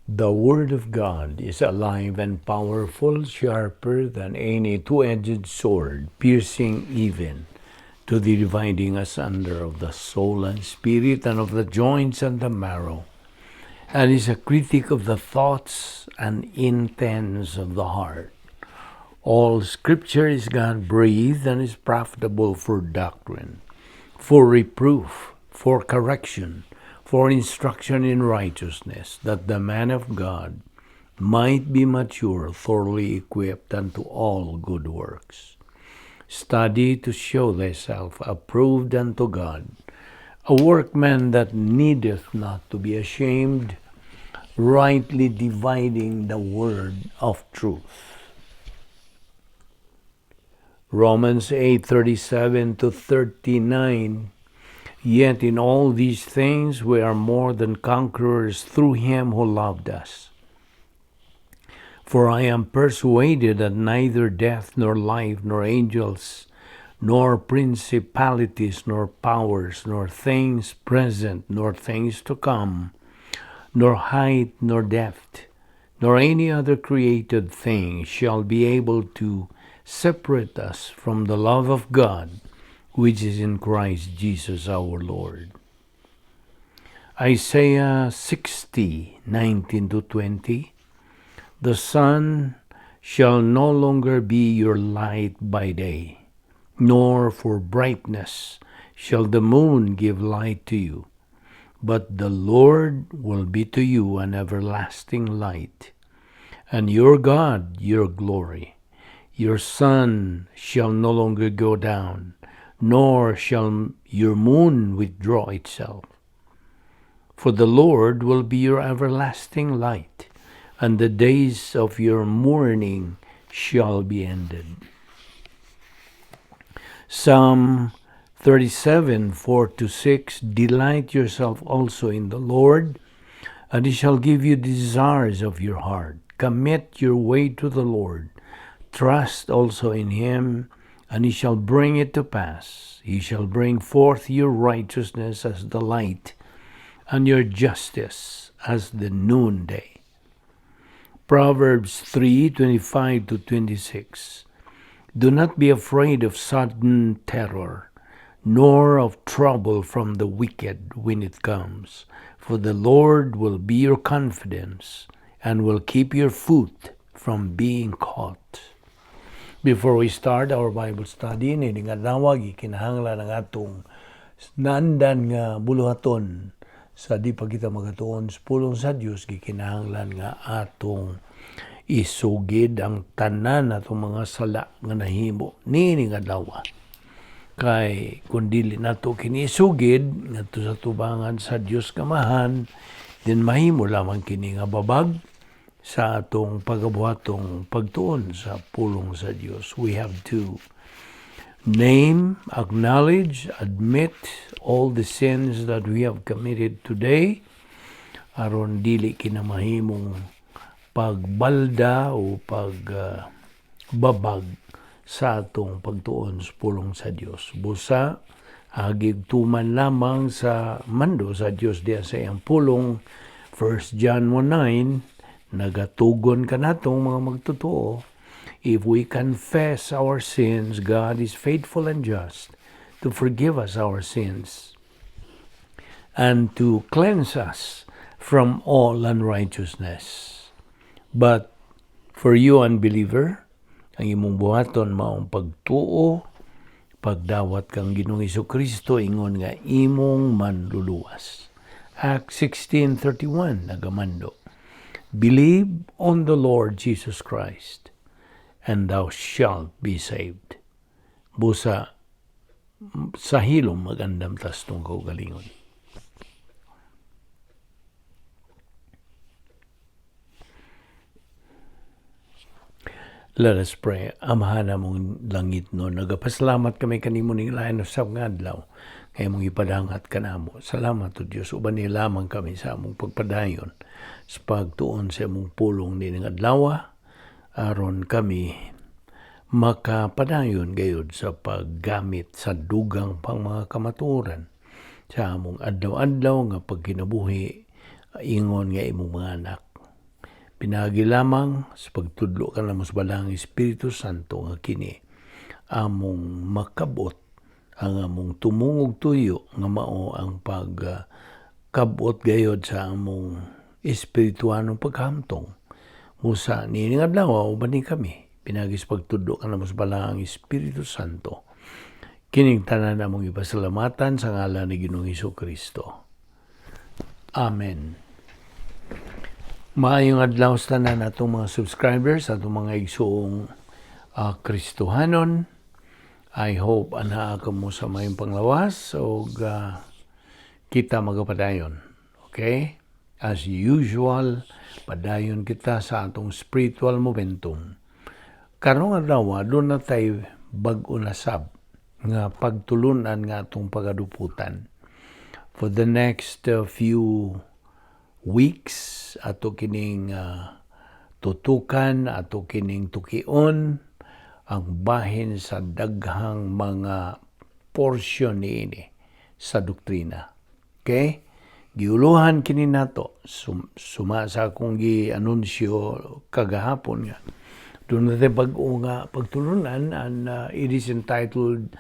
The Word of God is alive and powerful, sharper than any two-edged sword, piercing even to the dividing asunder of the soul and spirit, and of the joints and the marrow, and is a critic of the thoughts and intents of the heart. All Scripture is God-breathed and is profitable for doctrine, for reproof, for correction, for instruction in righteousness, that the man of God might be mature, thoroughly equipped unto all good works. Study to show thyself approved unto God, a workman that needeth not to be ashamed, rightly dividing the word of truth. Romans 8:37 to 39. Yet in all these things we are more than conquerors through him who loved us. For I am persuaded that neither death nor life nor angels nor principalities nor powers nor things present nor things to come nor height nor depth nor any other created thing shall be able to separate us from the love of God which is in Christ Jesus our Lord. Isaiah 60:19 to 20. The sun shall no longer be your light by day, nor for brightness shall the moon give light to you, but the Lord will be to you an everlasting light, and your God your glory. Your sun shall no longer go down, nor shall your moon withdraw itself. For the Lord will be your everlasting light, and the days of your mourning shall be ended. Psalm 37:4 to 6. Delight yourself also in the Lord, and he shall give you the desires of your heart. Commit your way to the Lord. Trust also in him, and he shall bring it to pass. He shall bring forth your righteousness as the light, and your justice as the noonday. Proverbs 3:25 to 26. Do not be afraid of sudden terror, nor of trouble from the wicked when it comes. For the Lord will be your confidence and will keep your foot from being caught. Before we start our Bible study, nining adlaw gikinahanglan ang atong naandan nga buluhaton sa di pa kita makatuon sa pulong sa Dios, gikinahanglan nga atong isugid ang tanan atong mga sala nga nahimo niining adlaw. Kay kung dili nato kini isugid ngadto sa tubangan sa Dios Amahan, din mahimo lamang kini nga babag sa atong pagabuhatong pagtuon sa pulong sa Dios. We have to name, acknowledge, admit all the sins that we have committed today aron dili kina mahimong pagbalda o pagbabag sa atong pagtuon sa pulong sa Dios. Busa agig tuman lamang sa mando sa Dios diya sa iyang pulong, 1 John 1:9, nagatugon kanatong mga magtotoo, if we confess our sins, God is faithful and just to forgive us our sins and to cleanse us from all unrighteousness. But for you, unbeliever, ang imong buhaton maong pagtuo, pagdawat kang Ginoong Kristo ingon nga imong manluluwas. Acts 16:31 nagamando, "Believe on the Lord Jesus Christ, and thou shalt be saved." Busa, sa hilom magandam tas tong kaugalingon. Let us pray. Amahan namong langit no, nagapasalamat kami kanimo ning lain usab nga adlaw kay imong ipadangat kanamo. Salamat o Dios, uban ni lamang kami sa among pagpadayon sa pagtuon sa imong pulong nining adlaw aron kami makapadayon gayud sa paggamit sa dugang pang mga kamatuoran sa among adlaw-adlaw nga pagkinabuhi ingon nga imong mga anak. Pinaagi lamang sa pagtudlo kanamo sa Balaang Espiritu Santo nga kini among makabot ang among tumong ug tuyo nga mao ang pag kabot gayod sa among espirituanong paghamtong. Busa niining adlaw, uban ni kami pinaagi sa pagtudlo kanamo sa Balaang Espiritu Santo. Kining tanan among ipasalamatan sa ngalan ni Ginoong Kristo. Amen. Maayong adlaw sa tanan atong mga subscribers, atong mga igsuong Kristohanon. I hope anaa kamo sa maayong panglawas ug kita magapadayon. Okay? As usual, padayon kita sa atong spiritual momentum. Karong adlaw, duna tay bag-o na sab nga pagtulunan nga atong pagaduputan. For the next few weeks, ato kining tutukan, ato kining tukion ang bahin sa daghang mga portion niini sa doktrina. Okay? Giuluhan kini nato suma sa akong gi-anunsyo kagahapon nga duna tay bag-o nga pagtulunan, and it is entitled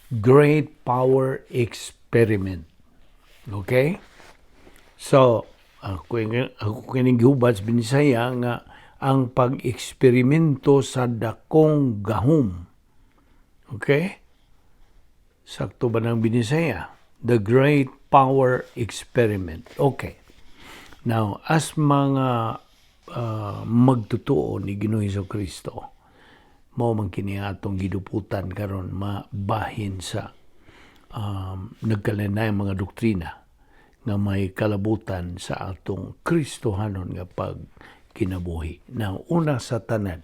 Great Power Experiment. Okay? So, ako kining gihubad sa Binisaya nga ang pag-eksperimento sa dakong gahom. Okay? Sakto ba ng Binisaya? The Great Power Experiment. Okay. Now, as mga magtutuo ni Ginoong Hesus Kristo, mao man kini atong giduputan karon mabahin sa nagkalain mga doktrina nga may kalabutan sa atong Kristohanon nga pagkinabuhi. Now, una sa tanan,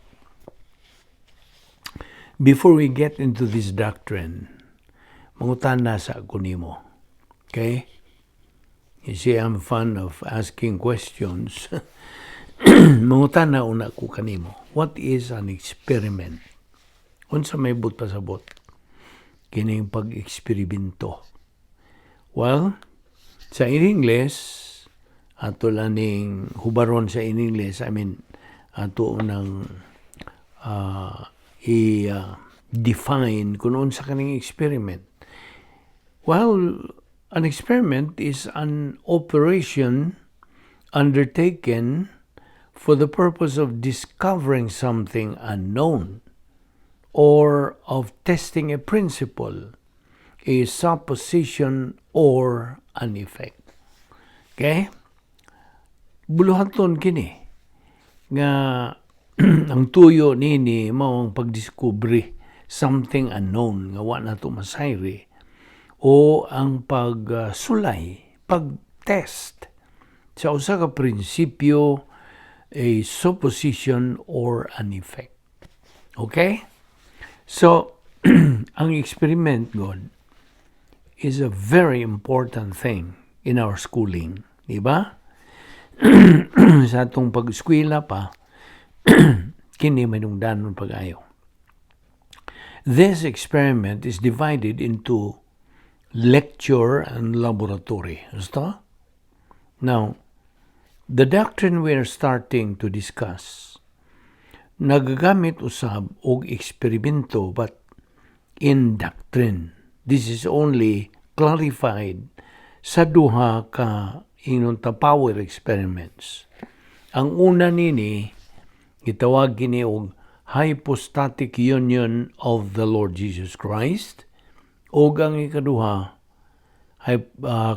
before we get into this doctrine, mangutana sa ako nimo. Okay? You see, I'm fond of asking questions. Mangutana una ko kanimo. What is an experiment? Unsa may buot pasabot kining pag-eksperimento? Well, sa in English, ato lang ning hubaron sa in English, I mean, ato nang i-define kung unsa kaning experiment. Well, an experiment is an operation undertaken for the purpose of discovering something unknown or of testing a principle, a supposition, or an effect. Okay? Buluhaton kini nga ang tuyo nini mao ang pagdiskubre something unknown nga wa nato masayri o ang pagsulay, pag-test sa usa ka prinsipyo, a supposition, or an effect. Okay? So, ang experiment gud is a very important thing in our schooling. Di ba? Sa atong pag-eskwela pa, kini manungdanon pag-ayo. This experiment is divided into lecture and laboratory. Gusto? Now, the doctrine we are starting to discuss nagagamit usab og eksperimento, but in doctrine. This is only clarified sa duha ka ingon ta power experiments. Ang una nini gitawag kini og hypostatic union of the Lord Jesus Christ ug ang ikaduha ay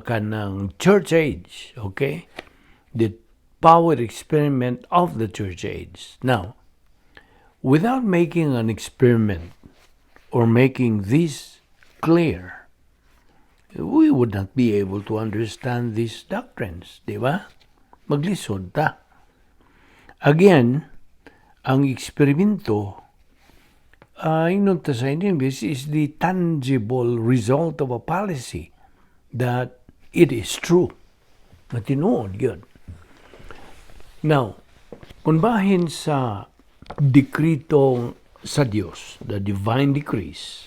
kanang church age, okay? The power experiment of the church age. Now, without making an experiment or making this clear, we would not be able to understand these doctrines, di ba? Maglisod ta. Again, ang eksperimento, ingon ta sa English, is the tangible result of a policy that it is true. Na tinuod yun. Now, kung bahin sa dekretong sa Dios, the divine decrees,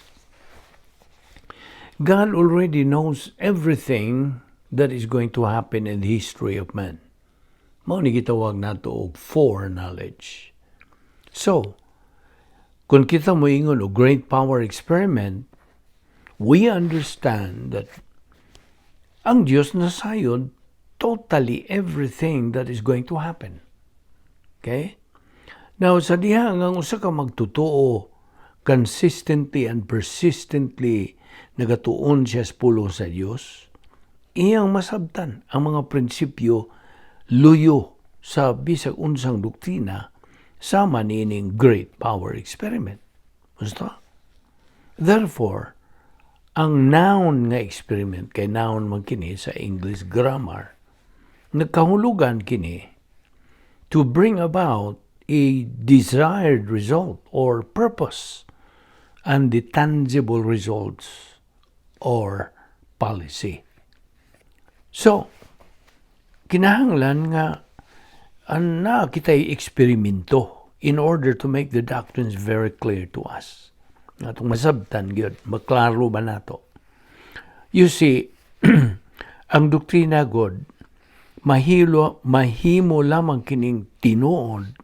God already knows everything that is going to happen in the history of man. Mao ni gitawag nato og foreknowledge. So, kung kita moingon og great power experiment, we understand that ang Diyos nasayod totally everything that is going to happen. Okay? Now, sa diha nga ang usa ka magtotoo consistently and persistently nagatuon siya sa pulong sa Dios, iyang masabtan ang mga prinsipyo luyo sa bisag unsang doktrina sama niining great power experiment. Gusto? Therefore, ang noun nga experiment, kay noun man kini sa English grammar, nagkahulugan kini to bring about a desired result or purpose and the tangible results or policy. So, kinahanglan nga naa kita'y eksperimento in order to make the doctrines very clear to us. Atong masabtan gyud, maklaro ba nato? You see, ang doktrina gud mahilo mahimo lamang kining tinuod,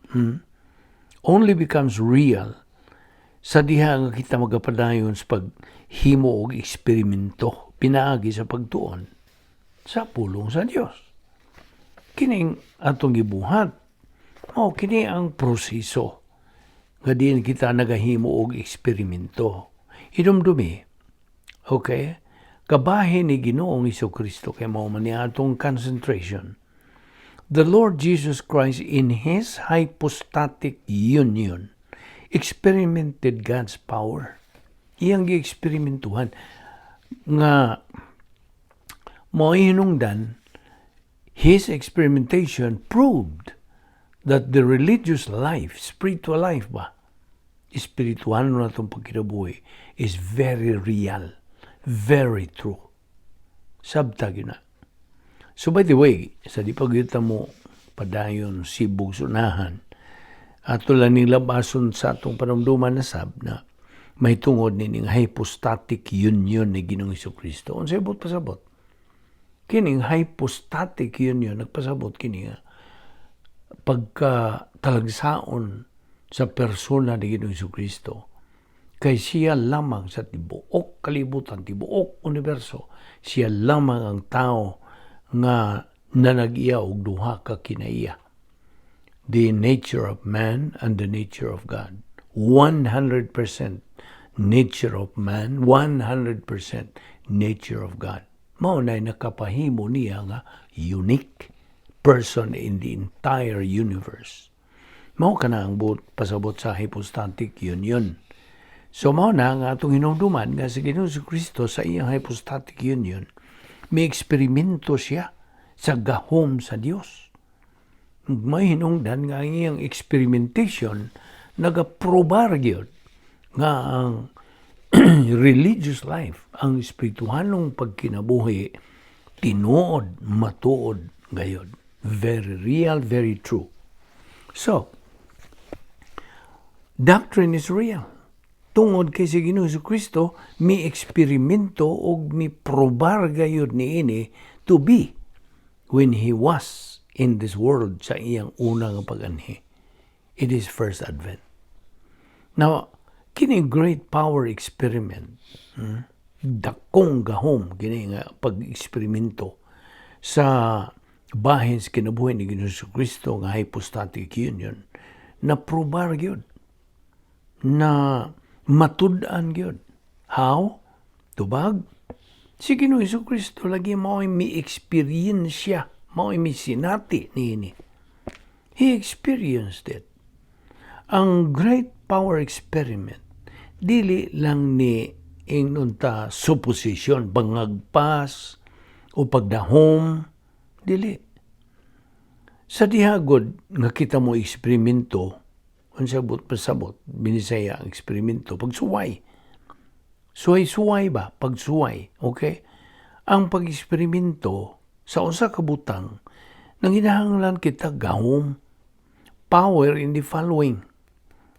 only becomes real sa diha nga kita magapadayon sa paghimo og eksperimento pinaagi sa pagtuon sa pulong sa Dios. Kining atong gibuhat, mao kini ang proseso nga diin kita nagahimo og eksperimento. Hinumdumi, okay? Kabahin ni Ginoong Kristo, kay mao man ni atong concentration. The Lord Jesus Christ, in His hypostatic union, experimented God's power. Iyang gi-eksperimentuhan nga mao hinungdan his experimentation proved that the religious life, spiritual life ba, espiritual na itong pagkinabuhi, is very real, very true. Sabta gyud na. So by the way, sa di pa gyud ta mo padayon sibog sunahan, ato lang ning labason sa atong panumduman na sab na may tungod nining hypostatic union ni Ginoong Kristo. Unsay buot pasabot? Kining hypostatic union nagpasabot kini nga pagka talagsaon sa persona ni Ginoong Kristo, kay siya lamang sa tibuok kalibutan, tibuok universo, siya lamang ang tao nga nanag-iya og duha ka kinaiya. The nature of man and the nature of God. 100% nature of man, 100% nature of God. Mao na nakapahimo niya nga unique person in the entire universe. Mao kana ang buot pasabot sa hypostatic union. So mao na nga atong hinumduman nga si Ginoong Kristo, sa iyang hypostatic union, may eksperimento siya sa gahom sa Dios. May hinungdan nga ang iyang experimentation nagaprobar gyud nga ang religious life, ang espirituhanong pagkinabuhi, tinuod, matuod gayod. Very real, very true. So, doctrine is real. Tungod kay si Ginoong Kristo mi eksperimento og mi probar gayud niini to be when he was in this world sa iyang unang pag-anhi. It is first advent. Now, kini great power experiment, dakong gahom kini nga pag-eksperimento sa bahin sa kinabuhi ni Ginoong Kristo nga hypostatic union, na probar gyud, na matud-an gyud. How? Tubag si Ginoong Kristo lagi mao mi experience, mao mi sinati niini. He experienced it. Ang great power experiment dili lang ni ingnon ta supposition, pangagpas o pagdahom, dili. Sa dihagod nga kita mo eksperimento, unsa buot pasabot, Binisaya, ang eksperimento? Pagsuway, suway-suway ba, pagsuway, okay? Ang pag-eksperimento sa usa ka butang, nanginahanglan kita gahom, power in the following.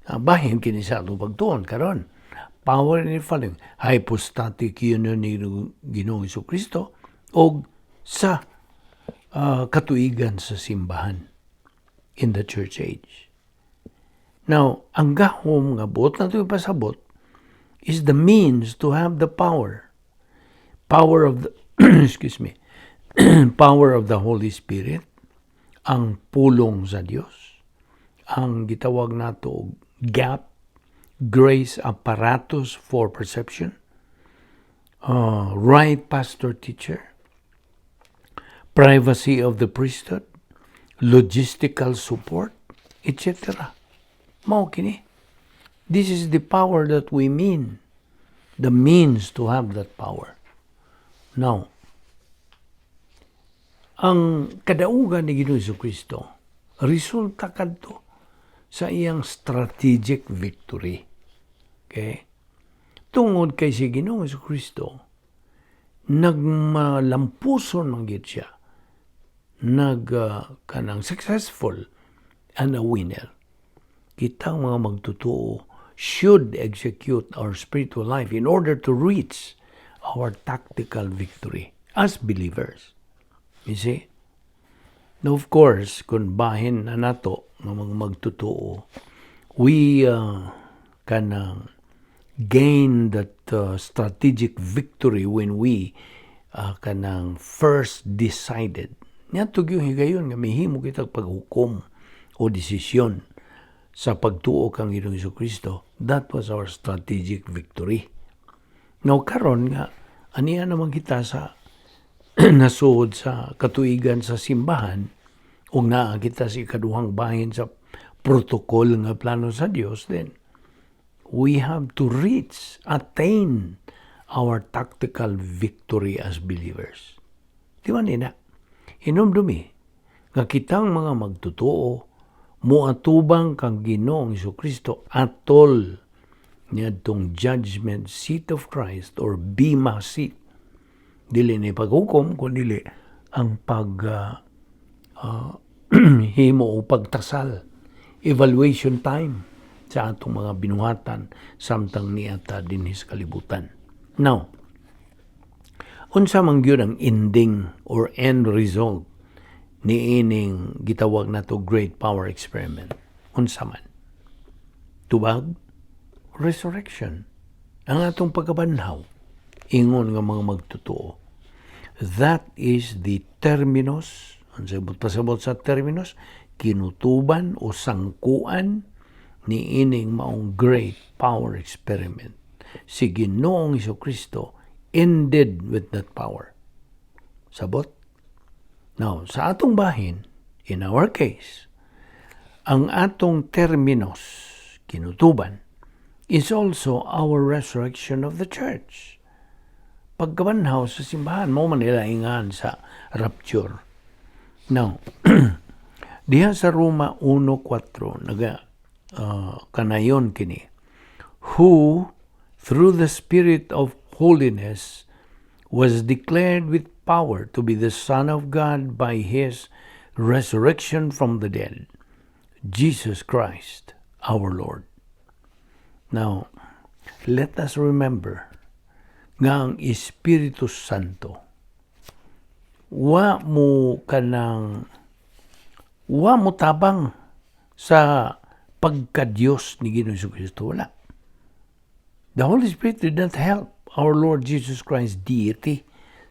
Bahin kini sa atong pagtuon karon, power in the following: hypostatic union ni Ginoong Kristo og sa Katuigan sa simbahan in the church age. Now, ang gahom nga buot nato ipasabot is the means to have the power. Power of the, excuse me, power of the Holy Spirit, ang pulong sa Dios, ang gitawag nato gap, grace apparatus for perception, right pastor teacher, privacy of the priesthood, logistical support, etc. Mao kini. This is the power that we mean. The means to have that power. Now, ang kadaugan ni Ginoong Kristo resulta kadto sa iyang strategic victory. Okay? Tungod kay si Ginoong Kristo nagmalampuson man gyud siya, nag kanang successful and a winner. Kitang mga magtotoo should execute our spiritual life in order to reach our tactical victory as believers. You see? Now, of course, kung bahin na nato nga mga magtotoo, we kanang gain that strategic victory when we kanang first decided. Niadto yung higayon nga mihimo kita paghukom o desisyon sa pagtuo kang Ginoong Kristo. That was our strategic victory. Now karon nga aniya naman kita sa nasuod sa katuigan sa simbahan ug naa kita sa ikaduhang bahin sa protocol nga plano sa Dios, then we have to reach, attain our tactical victory as believers. Di ba nina? Hinumdumi nga kitang mga magtotoo moatubang kang Ginoong Kristo atol niadtong judgment seat of Christ or bema seat. Dili ni paghukom kundi ang pag himo o pagtasal, evaluation time sa atong mga binuhatan samtang niata dinhi sa kalibutan. Now, unsa man gyud ang ending or end result ni ining gitawag nato great power experiment? Unsa man? Tubag, resurrection. Ang atong pagkabanhaw, ingon nga mga magtotoo. That is the terminus, ang sabot pasabot sa terminus, kinutuban o sangkuan ni ining maong great power experiment. Si Ginoong Kristo ended with that power. Sabot? Now, sa atong bahin, in our case, ang atong terminus, kinutuban, is also our resurrection of the church. Pagkabanhaw sa simbahan, mao man nila ingan sa rapture. Now, diha sa Roma 1.4, naga kanayon kini, who through the Spirit of holiness was declared with power to be the Son of God by His resurrection from the dead, Jesus Christ, our Lord. Now, let us remember nga ang Espiritu Santo wa mo kanang wa mo tabang sa pagka-Diyos ni Ginoong Kristo. Wala. The Holy Spirit did not help our Lord Jesus Christ deity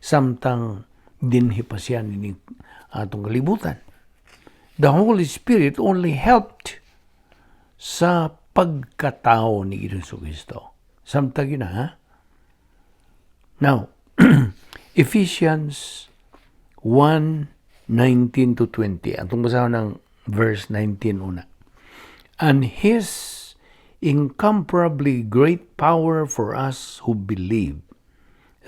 samtang dinhi pa siya ni atong kalibutan. The Holy Spirit only helped sa pagkatao ni Ginoong Kristo. Samtang yun, ha? Now, Ephesians 1, 19 to 20. Atong basahon ng verse 19 una. "And His incomparably great power for us who believe.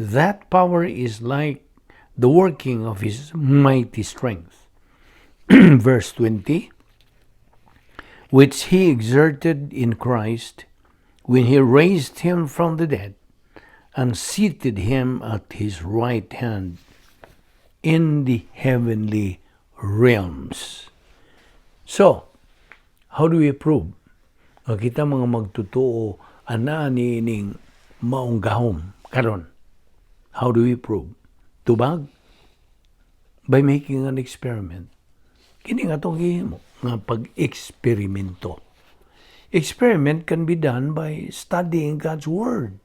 That power is like the working of His mighty strength." Verse 20, "Which He exerted in Christ when He raised Him from the dead and seated Him at His right hand in the heavenly realms." So, how do we prove nga kita mga magtotoo ana ni ining maong gahom karon? How do we prove? Tubag, By making an experiment. Kini nga atong gihimo nga pag-eksperimento. Experiment can be done by studying God's Word.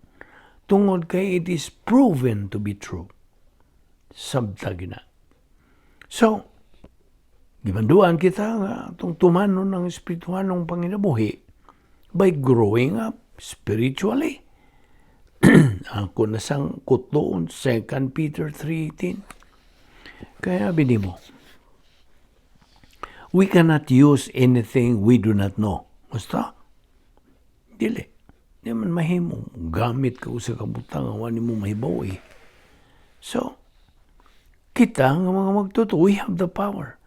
Tungod kay it is proven to be true. Sabtag na. So, gimanduan kita nga atong tumanon ng espirituhanong panginabuhi by growing up spiritually. Ako na sang kutloon, 2 Peter 3:18. Kaya binimo, we cannot use anything we do not know. Basta, dili. Di man mahimo. Gamit ka sa kabutang, wa nimo mahibaw eh. So, kita nga mga magtotoo, we have the power.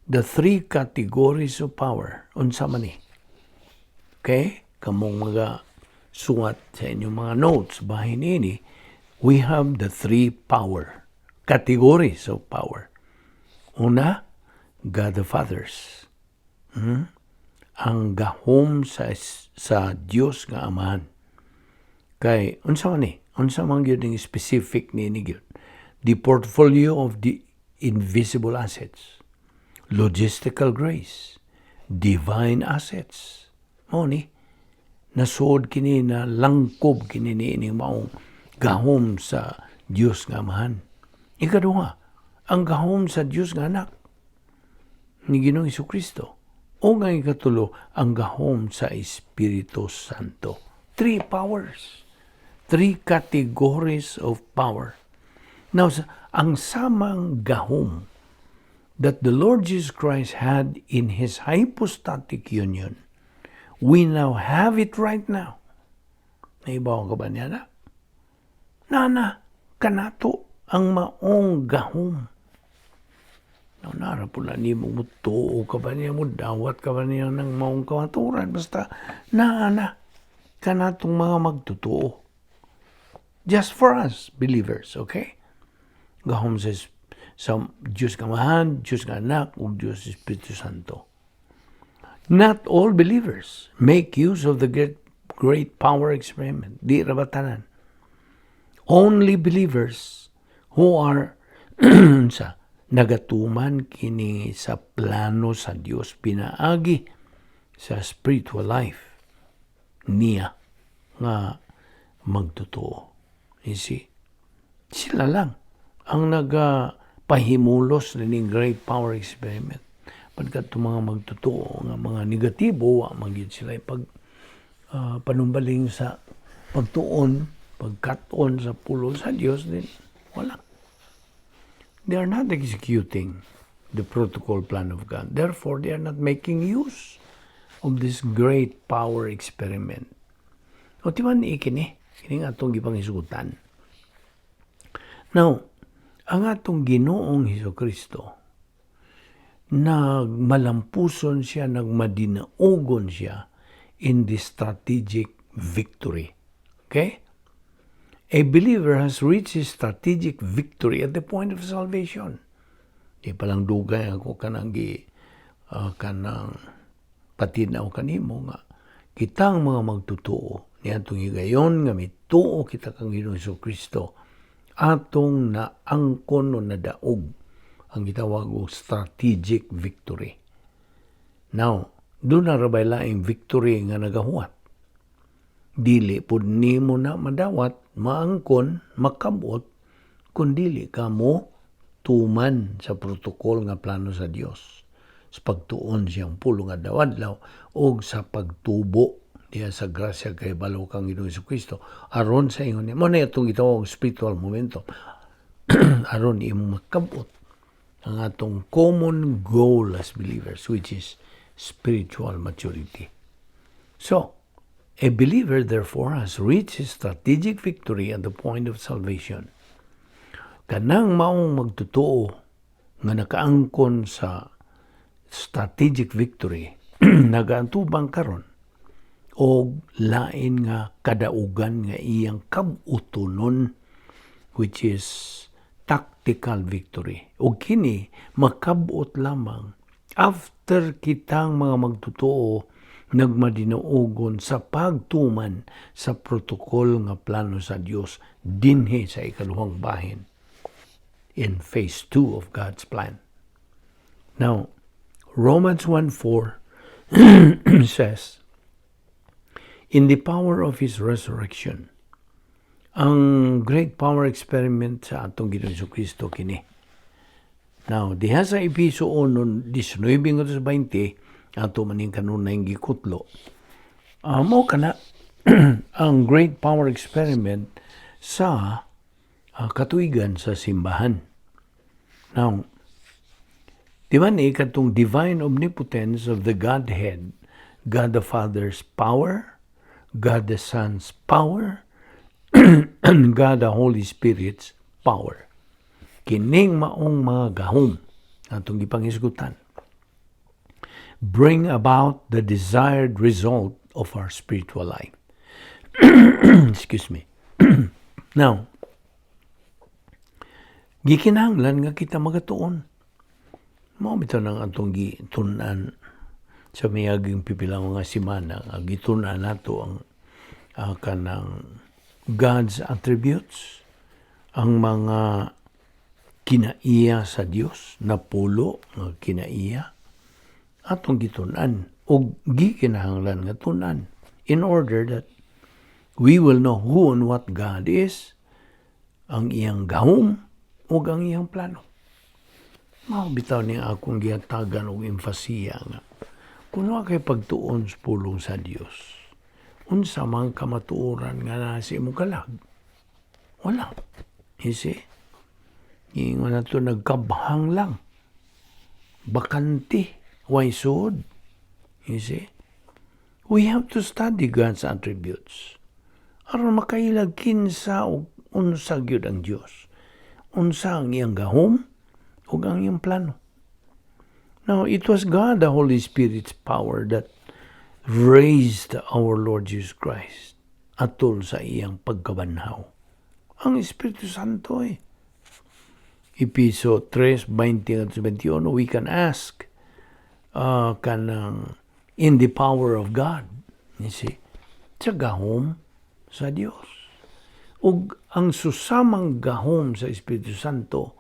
The three categories of power. Unsa man ni? Okay? Kamong mga suwat sa inyong mga notes, bahin ini, we have the three power, categories of power. Una, God the Fathers. Ang gahom sa Dios nga Amahan. Kay unsa man ni? Unsa man gyud ang specific ni gyud? The portfolio of the invisible assets, logistical grace, divine assets. Mao ni nasuod kini, na langkob kini ni ining maong gahom sa Dios nga Amahan. Ikaduha, ang gahom sa Dios nga Anak ni Ginoong Kristo. O nga ikatulo, ang gahom sa Espiritu Santo. Three powers. Three categories of power. Now, ang samang gahom that the Lord Jesus Christ had in His hypostatic union, we now have it right now. Naibaw ka ba niya na? Nana, kanato ang maong gahom. Now, nara po na nimo mo tuo ka ba niya, mo dawat ka ba niya ng maong kamaturan? Basta, naa kanatong mga magtotoo. Just for us, believers, okay? Gahom sa Diyos Amahan, Diyos nga Anak, ug Diyos Espiritu Santo. Not all believers make use of the great, great power experiment. Di ra ba tanan? Only believers who are sa nagatuman kini sa plano sa Dios pinaagi sa spiritual life niya nga magtotoo. You see? Sila lang ang nagapahimulos nining great power experiment. Pagkat itong mga magtotoo nga mga negatibo, wa man gyud sila pag panumbaling sa pagtuon, pagkat-on sa pulong sa Dios din, wala. They are not executing the protocol plan of God. Therefore, they are not making use of this great power experiment. O ti man ikini, kini nga atong gipangisugutan. Now, ang atong Ginoong Hesus Kristo, nagmalampuson siya, nagmadinaugon siya in this strategic victory. Okay? A believer has reached his strategic victory at the point of salvation. Di pa lang dugay ako kanang gi kanang patinaw kanimo nga kitang mga magtotoo niadtong higayon nga mituo kita kang Ginoong Kristo, atong naangkon o nadaog ang gitawag og strategic victory. Now, duna ra bay laing victory nga nagahuwat? Dili pud nimo na madawat, maangkon, makabot kung dili ka mo tuman sa protocol nga plano sa Dios sa pagtuon siyang pulong adlaw-adlaw o sa pagtubo diya sa grasya kay balo kang Ginoong Kristo aron sa ingon niya. Mao na itong gitawag spiritual momentum aron imo makabot ang atong common goal as believers, which is spiritual maturity. So, a believer therefore has reached his strategic victory at the point of salvation. Kanang maong magtotoo nga nakaangkon sa strategic victory, nagaantubang karon og lain nga kadaugan nga iyang kab-utonon, which is tactical victory. Og kini makab-ot lamang after kitang mga magtotoo nagmadinaugon sa pagtuman sa protocol nga plano sa Dios dinhi sa ikaduhang bahin. in phase 2 of God's plan. Now, Romans 1:4 says, "In the power of His resurrection," ang great power experiment sa atong Ginoong Kristo kini. Now, diha sa Episo 1, 19 ngadto sa 20, ato maning kanunay gikutlo. Mao kana ang great power experiment sa katuigan sa simbahan. Now, di ba ni katong divine omnipotence of the Godhead, God the Father's power, God the Son's power, and God the Holy Spirit's power. Kining maong mga gahom atong gipanghisgutan bring about the desired result of our spiritual life. Excuse me. Now, gikinahanglan nga kita magatuon. Mao bitaw nang atong gitun-an sa miaging pipila mga semana nga gitun-an nato ang kanang God's attributes, ang mga kinaiya sa Dios, napulo nga kinaiya atong gitun-an ug gikinahanglan nga tun-an in order that we will know who and what God is, ang iyang gahom ug ang iyang plano. Mao bitaw ni akong gihatagan og empasiya nga kung wa kay pagtuon sa pulong sa Dios, unsa man kamatuoran nga naa sa imong kalag? Wala. You see? Ingon nato, nagkabhang lang. Bakante. Way sud? You see? We have to study God's attributes aron makailag kinsa ug unsa gyud ang Dios. Unsa ang iyang gahom ug ang iyang plano. Now, it was God the Holy Spirit's power that raised our Lord Jesus Christ atol sa iyang pagkabanhaw. Ang Espiritu Santo eh. Episo 3, 20 at 21, we can ask kanang in the power of God. You see? Sa gahom sa Dios. Ug ang susamang gahom sa Espiritu Santo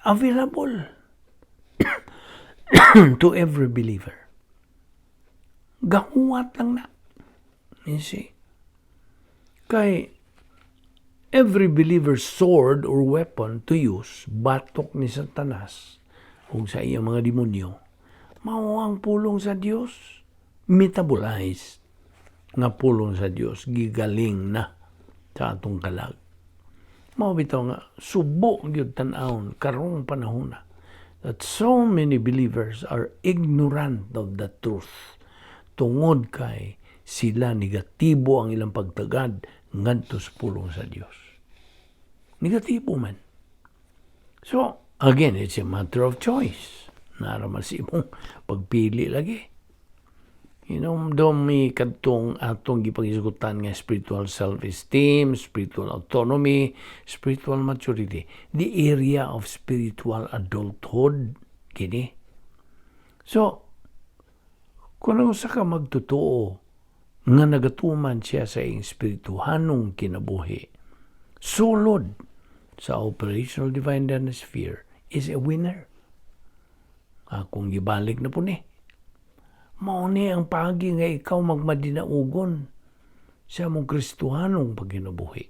available to every believer. Gahuwat lang na. You see? Kay every believer's sword or weapon to use batok ni Satanas ug sa iyang mga demonyo, mao ang pulong sa Dios, metabolized nga pulong sa Dios, gigaling na sa atong kalag. Mao bitaw nga subo gyud tan-awon karong panahon na that so many believers are ignorant of the truth tungod kay sila negatibo ang ilang pagtagad ngadto sa pulong sa Dios. Negatibo man. So, again, it's a matter of choice. Naa ra man sa imong pagpili lagi. Doon may kadtong atong gipanghisgutan nga spiritual self-esteem, spiritual autonomy, spiritual maturity. The area of spiritual adulthood, kini. So, kung ang usa ka magtotoo nga nagatuman siya sa iyang espirituhanong kinabuhi, sulod sa operational divine sphere, is a winner. Akong gibalik na po ni. Mao ni ang paagi nga ikaw magmadinaugon sa among Kristohanong pagkinabuhi.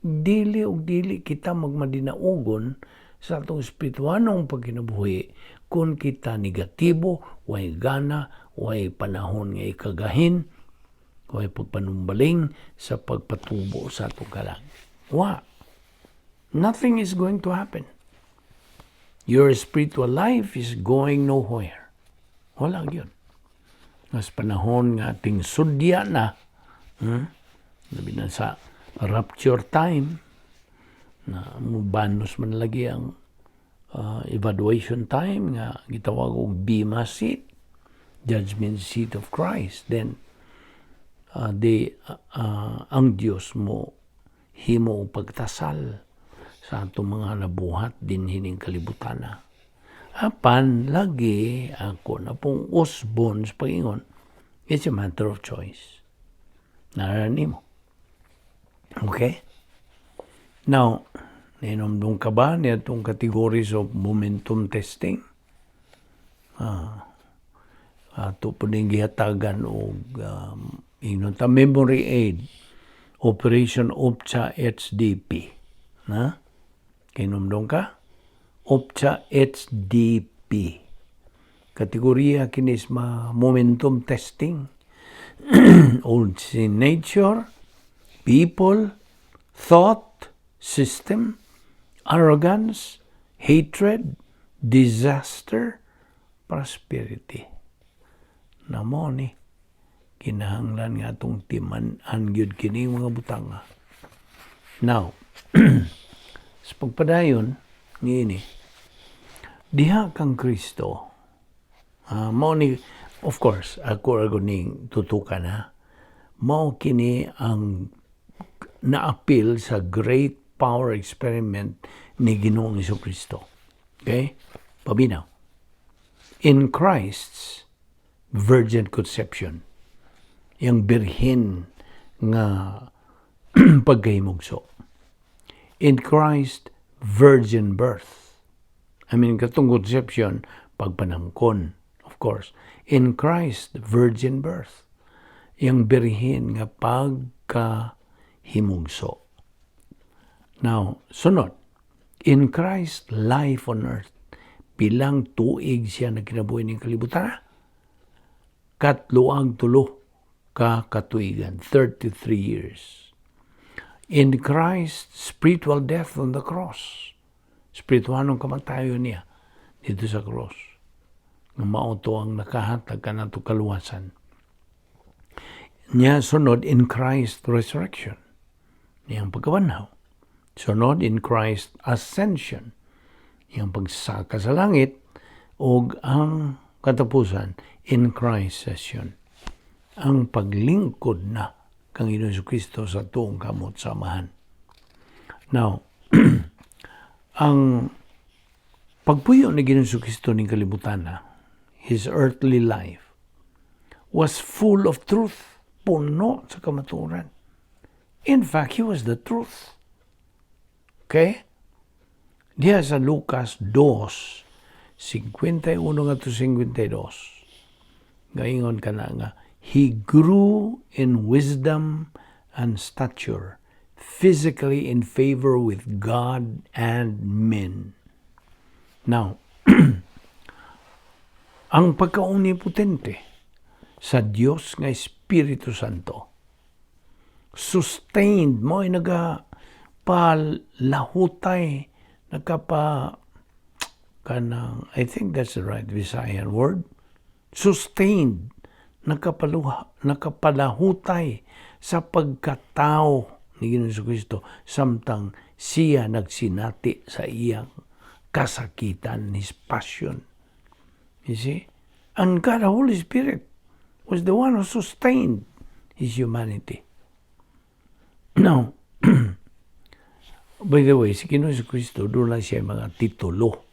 Dili og dili kita magmadinaugon sa atong espirituhanong pagkinabuhi kung kita negatibo, way gana, way panahon nga ikagahin, way pagpanumbaling sa pagpatubo sa atong kalag. Wa. Nothing is going to happen. Your spiritual life is going nowhere. Wala yun. Mas panahon nga ating sudya na, Labi na sa rapture time, na mubanos man lagi ang evaluation time nga gitawag og Bema seat, judgment seat of Christ. Then, ang Dios mo himo og pagtasal sa atong mga nabuhat din hining kalibutan na. Apan lagi ako na pong usbon sa pagingon, it's a matter of choice. Naa ra nimo. Okay? Now, Nahinumdum ka ba niadtong categories of momentum testing? Ato po ning gihatagan og ingnon ta memory aid, Operation OPCHA HDP. Na? Kahinumdum ka? OPCHA HDP. Kategorya kinis ma momentum testing. Old sin nature, people, thought, system, arrogance, hatred, disaster, prosperity. Na mao ni kinahanglan nga atong timan-an gyud kini mga butanga. Now, sa pagpadayon niini, diha kang Kristo, mao ni, of course, ako ra ning tutukan ha, mao kini ang naapil sa great power experiment ni Ginoong Kristo. Okay? Paminaw. In Christ's virgin conception, yung birhen nga pagkahimugso. In Christ virgin birth. I mean, katong conception, pagpanangkon, of course. In Christ virgin birth. Yung birhen nga pagkahimugso. Now, sunod, in Christ life on earth, pilang tuig siya nagkinabuhi ning kalibutan? Katloag tulo ka katuigan, 33 years. In Christ, spiritual death on the cross. Spiritualong kamatayon niya dito sa cross. Nga mao to ang nakahatag kanato kaluwasan. Nya sunod, in Christ resurrection. Niyang pagkabanhaw. Sunod, in Christ ascension. Iyang pagsaka sa langit ug ang katapusan, in Christ session. Ang paglingkod na kang Ginoong Kristo sa tuong kamot sa Amahan. Now, ang pagpuyo ni Ginoong Kristo ning kalibutan na, his earthly life, was full of truth, puno sa kamatuoran. In fact, he was the truth. Okay? Diha sa Lucas 2, 51 ngadto 52. Gaingon ka na nga, "He grew in wisdom and stature, physically in favor with God and men." Now, ang pagkaomnipotente sa Dios nga Espiritu Santo, sustained mo ay naga palahutay, nagkapa kanang, I think that's the right Visayan word, sustained, nakapalahutay sa pagkatao ni Ginoong Kristo samtang siya nagsinati sa iyang kasakitan, his passion. You see? And God, the Holy Spirit, was the one who sustained his humanity. Now, by the way, si Ginoong Kristo, duna siya mga titulo.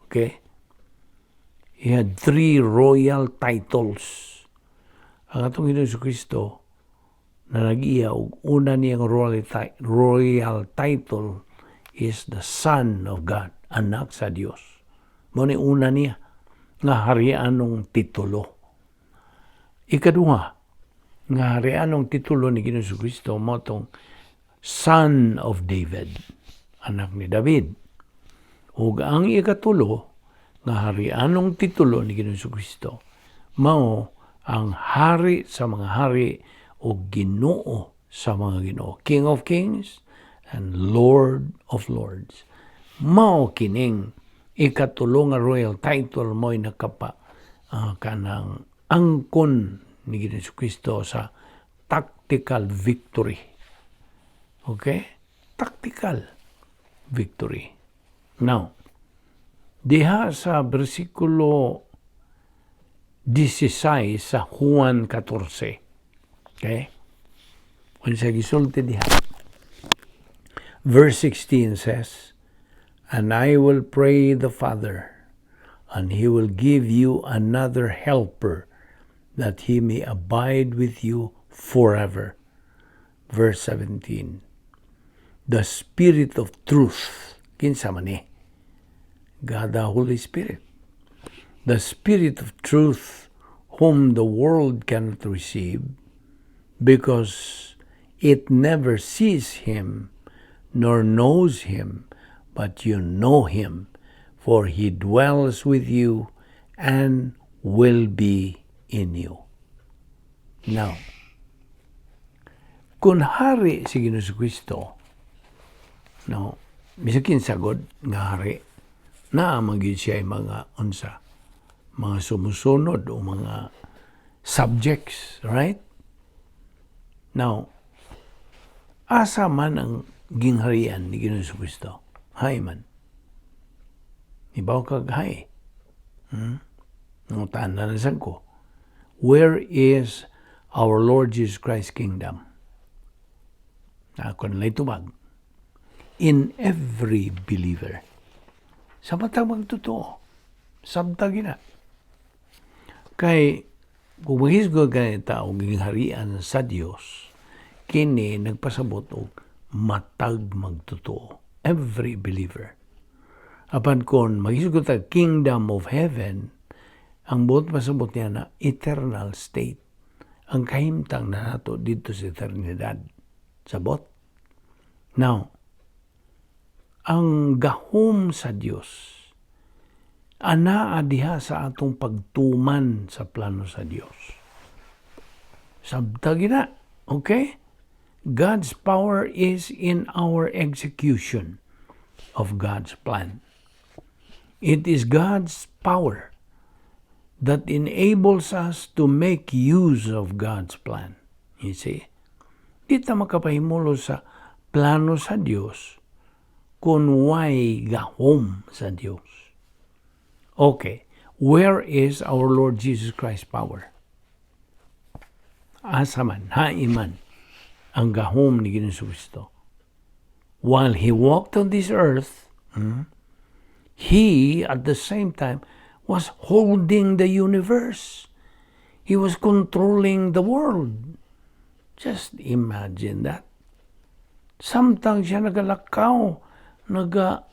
Okay? He had three royal titles. Ang atong Ginoong Kristo na nag-iya og una niyang royal title is the Son of God, anak sa Dios. Mao ni una niya nga harianong titulo. Ikaduha nga harianong titulo ni Ginoong Kristo mao tong Son of David, anak ni David. Ug ang ikatulo nga harianong titulo ni Ginoong Kristo mao ang hari sa mga hari o Ginoo sa mga Ginoo, King of Kings and Lord of Lords. Mao kining ikatulo nga royal title mo'y nakapa kanang angkon ni Ginoong Kristo sa tactical victory. Okay? Tactical victory. Now, diha sa bersikulo 16 sa Juan 14. Okay? Unsa gisulti diha? Verse 16 says, "And I will pray the Father, and he will give you another helper, that he may abide with you forever." Verse 17, "The Spirit of truth," Kinsa man ni? God the Holy Spirit. The Spirit of truth, whom the world cannot receive because it never sees him nor knows him, but you know him, for he dwells with you and will be in you. Now, kung hari si Ginoong Kristo, no, bisag kinsa gud nga hari, naa man gyud siya mga unsa, mga sumusunod o mga subjects, right? Now, asa man ang gingharian ni Ginoong Kristo? Hay man. Ibaw kag hay. Nangutana na sad ko. Where is our Lord Jesus Christ's kingdom? Ako na tubag. In every believer. Sa matag magtotoo. Sabta gina. Kay, kung maghisgot ka tao gingharian sa Dios, kini nagpasabot og matag magtotoo. Every believer. Apan kung maghisgot ang kingdom of heaven, ang buot pasabot niya na eternal state. Ang kahimtang na nato dito sa eternidad. Sabot? Now, ang gahom sa Dios anaa diha sa atong pagtuman sa plano sa Dios. Sabta gina, okay? God's power is in our execution of God's plan. It is God's power that enables us to make use of God's plan. You see? Di ta makapahimulo sa plano sa Dios kung way gahom sa Dios. Okay, where is our Lord Jesus Christ's power? Asa man, hain man, ang gahom ni Ginoong Kristo? While He walked on this earth, He, at the same time, was holding the universe. He was controlling the world. Just imagine that. Samtang siya nagalakaw, naga,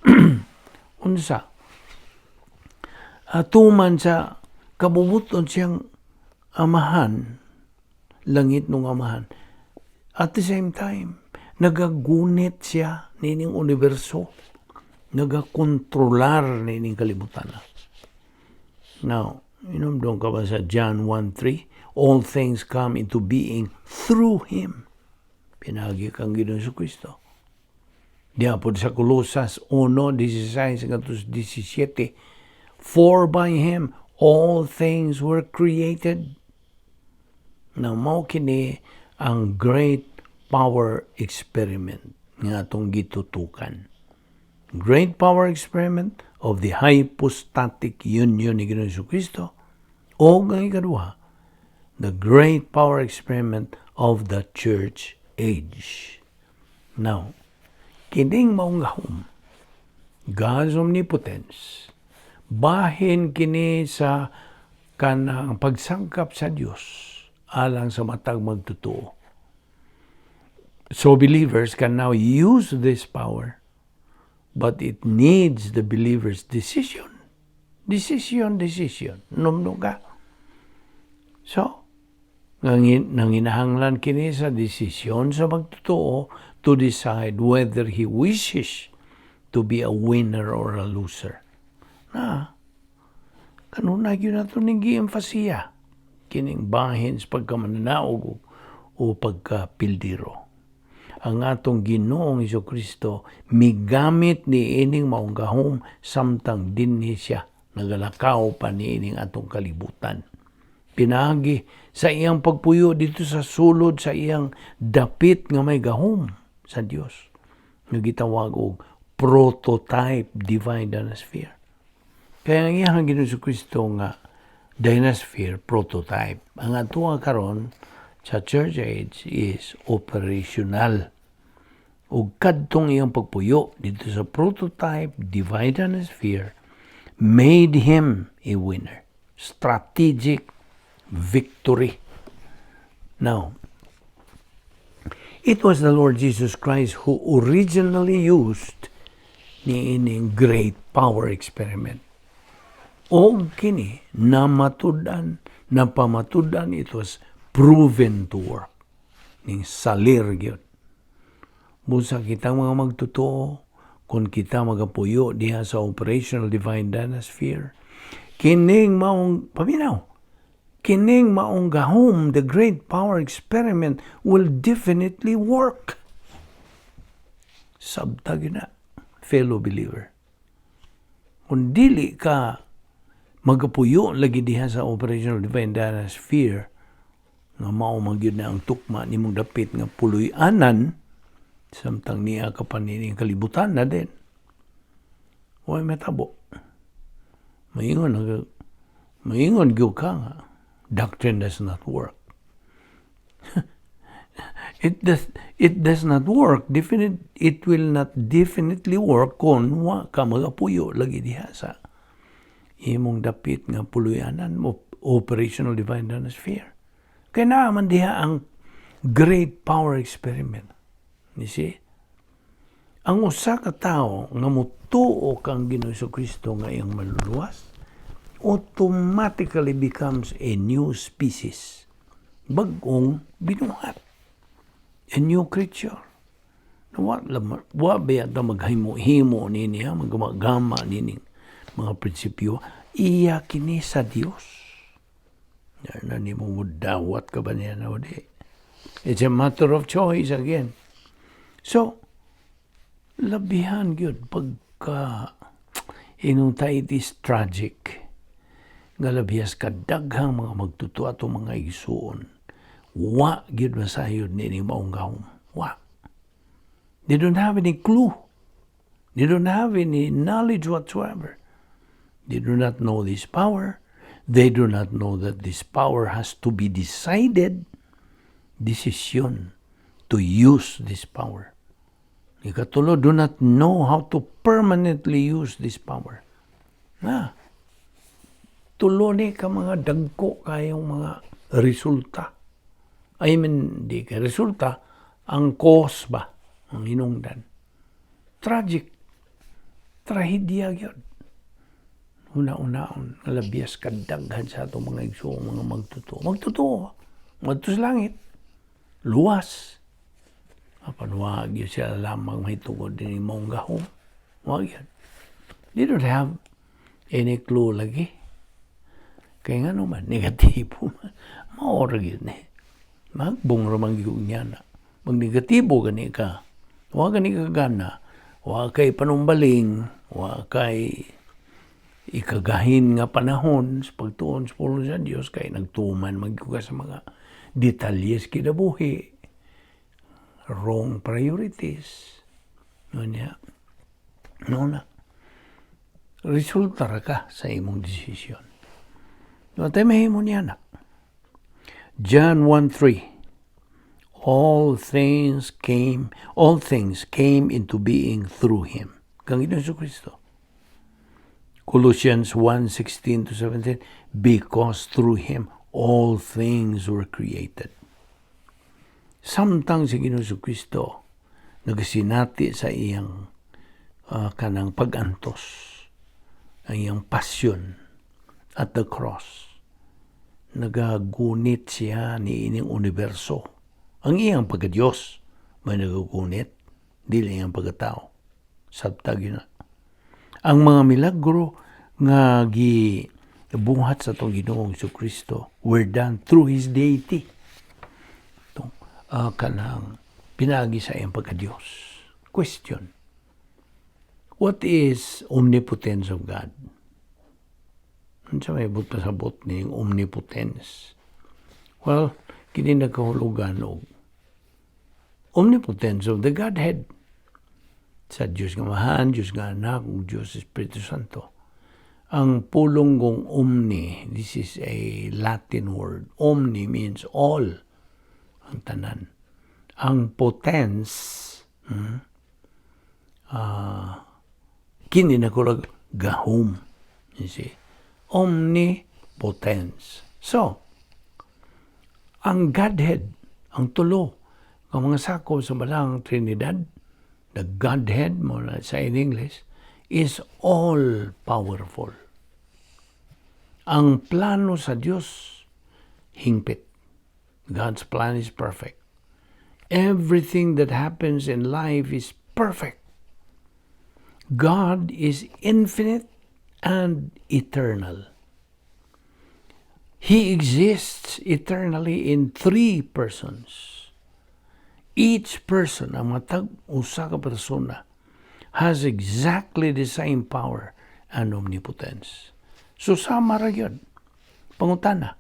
unsa, tuman sa kabubuton siyang amahan, langit nung amahan. At the same time, nagagunit siya nining universo, nagakontrolar nining kalibutan. Now, inomdom ka ba sa John 1:3? All things come into being through Him. Pinagi kang Ginoong Kristo. Diha pod sa Colosas 1:16 ngadto 17, "For by Him all things were created." Now, mao kini ang great power experiment nga atong gitutukan. Great power experiment of the hypostatic union ni Ginoong Kristo o ang ikaduha, the great power experiment of the church age. Now, kining maong gahom, God's omnipotence, bahin kini sa kanang pagsangkap sa Dios alang sa matag magtotoo. So believers can now use this power, but it needs the believer's decision. Decision, decision. Numno ka. So, nanginahanglan kini sa desisyon sa magtotoo to decide whether he wishes to be a winner or a loser. Na, kanunay gyud nato ning gi-emphasiya kining bahin sa pagkamananaog o pagkapildiro. Ang atong Ginoong Kristo migamit ni ining maong gahom samtang dinhi siya nagalakaw pa niining atong kalibutan. Pinaagi sa iyang pagpuyo dito sa sulod sa iyang dapit nga may gahom sa Dios nga gitawag og prototype divine dynasphere. Kaya ang iyang Ginoong Kristo nga dynasphere prototype. Ang atoa karon sa church age is operational. Ug kadtong iyang pagpuyo dito sa prototype divine dynasphere made him a winner. Strategic victory. Now, it was the Lord Jesus Christ who originally used Ni ining great power experiment. O kini namatud-an, napamatud-an, it was proven to work. Ning salir gyud. Busa kitang mga magtotoo, kung kita magapuyo diha sa operational divine danasphere, kining maong, paminaw, kining maong gahom, the great power experiment, will definitely work. Sabta na, fellow believer. Kung dili ka magapuyo lagi diha sa operational divine danasphere, nga mao man gyud na ang tukma nimong dapit nga puloy-anan samtang niya ka pa nining kalibutan na din. Way matabo. Maingon gyud ka nga doctrine does not work. It does not work. It will not definitely work kung wa ka magapuyo lagi diha sa imong dapit nga puloy-anan mo, operational divine sphere. Kay naa man diha ang great power experiment. You see? Ang usa ka tawo nga mutuo kang Ginoo Kristo nga iyang maluluwas automatically becomes a new species. Bag-ong binuhat. A new creature. Wa ba ta maghimo-himo nini ha, maggamagama nining mga prinsipyo, iya kini sa Dios. Na nimo dawat ka ba niya na di? It's a matter of choice again. So, labihan gyud pagka inong ta, it is tragic nga labihas kadaghang mga magtotoo, atong mga igsuon, wa gyud masayod nining maong gahom. Wa. They don't have any clue. They don't have any knowledge whatsoever. They do not know this power. They do not know that this power has to be decided, decision to use this power. Ikatulo, do not know how to permanently use this power. Na, tulo ni ka mga dagko kayong mga resulta. I mean, di ka resulta, ang cause ba, ang hinungdan. Tragic. Trahedya gyud. Una-unaon, nga labias kadaghan sa atong mga igsoong mga magtotoo. Magtotoo. Ngadto sa langit. Luwas. Apan wa gyud sila lamang mahitungod din maong gahom. Wa gyud. They don't have any clue lagi. Kaya nga naman, negatibo man. Mao ra gyud ni. Magbong ra man gyud niya na. Mag negatibo gani ka. Wa gani ka gana. Wa kay panumbaling, wa kay ikagahin nga panahon sa pagtuon sa pulong sa Dios kay nagtuman man gyud ka sa mga detalye sa kinabuhi, wrong priorities, no niya, no na resulta ra ka sa imong desisyon. No tay mahimo niya na. John 1:3. All things came into being through him. Kang Ginoong Kristo. Colossians 1:16 to 17, because through him all things were created. Samtang si Ginoong Kristo nagasinati sa iyang kanang pag-antos, ang iyang passion at the cross, nagagunit siya ni ining universo. Ang iyang pagka-Diyos may nagagunit, dili iyang pagkatao. Sabtag yun na. Ang mga milagro nga gi buhat sa atong Ginoong Kristo were done through His deity. Itong, kanang pinagi sa iyang pagka-Diyos. Question. What is omnipotence of God? Unsa may buot pasabot ning omnipotence? Well, kini nagkahulugan og omnipotence of the Godhead. Sa Diyos nga Amahan, Diyos nga Anak, ug Diyos Espiritu Santo. Ang pulong kong omni, this is a Latin word. Omni means all, ang tanan. Ang potens, kini na gahom. You see? Omnipotence. So, ang Godhead, ang tulo, ang mga sakop sa Balaang Trinidad, the Godhead, mo na sa in English, is all powerful. Ang plano sa Dios hingpit. God's plan is perfect. Everything that happens in life is perfect. God is infinite and eternal. He exists eternally in three persons. Each person, ang matag usa ka persona, has exactly the same power and omnipotence. So sama ra gyud. Pangutana.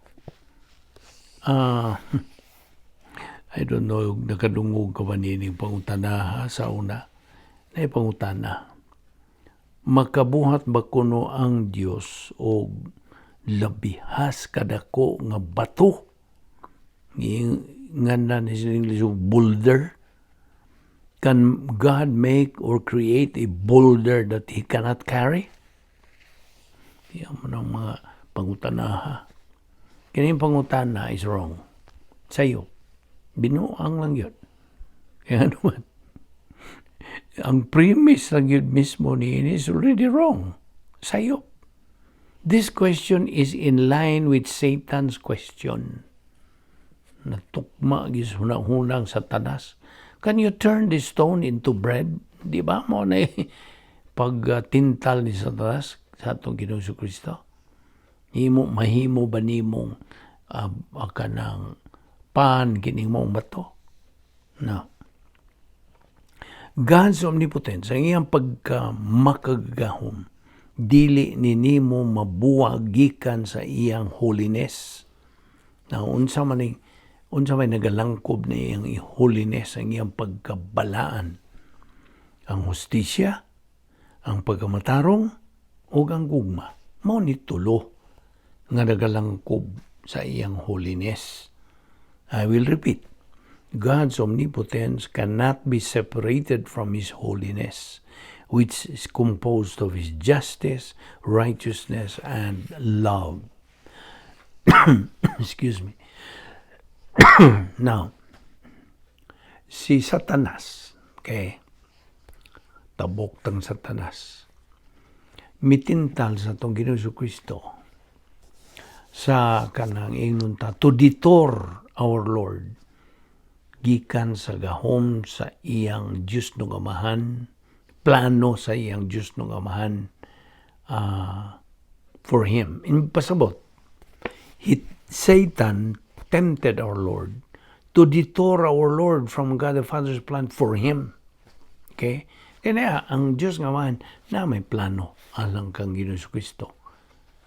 I don't know, nakadungog ka ba nining pangutana ha, sa una? Naay pangutana. Makabuhat ba kuno ang Dios og labihas kadako nga bato? Nga ni sa English boulder? Can God make or create a boulder that He cannot carry? Yan mo ng mga pangutana ha. Kining pangutana is wrong. Sayo. Binuang lang yun. Kaya naman, ang premise lang yun mismo ni is already wrong. Sayo. This question is in line with Satan's question. Natukma gis hunang-hunang Satanas. "Can you turn this stone into bread?" Di ba mo na pagtintal ni Satanas sa atong Ginoong Kristo? Himo, mahimo ba nimong kanang pan kining mong bato? No. God's omnipotence, ang iyang pagka makagagahom, dili ni nimo mabuwag gikan sa iyang holiness. Na unsa man nagalangkob na iyang holiness, ang iyang pagkabalaan, ang hustisya, ang pagkamatarong, ug ang gugma. Mao ni tulo nga nagalangkob sa iyang holiness. I will repeat. God's omnipotence cannot be separated from His holiness, which is composed of His justice, righteousness, and love. Excuse me. Now, si Satanas, okay, tabok tang Satanas, mitintal sa atong Ginoong Kristo sa kanang ingnon ta to detour our Lord gikan sa gahom sa iyang Diyos ng Amahan, plano sa iyang Diyos ng Amahan for him. In pasabot, Satan tempted our Lord to detour our Lord from God the Father's plan for him. Okay? Kaya ang Diyos nga Amahan na may plano alang kang Ginoong Kristo.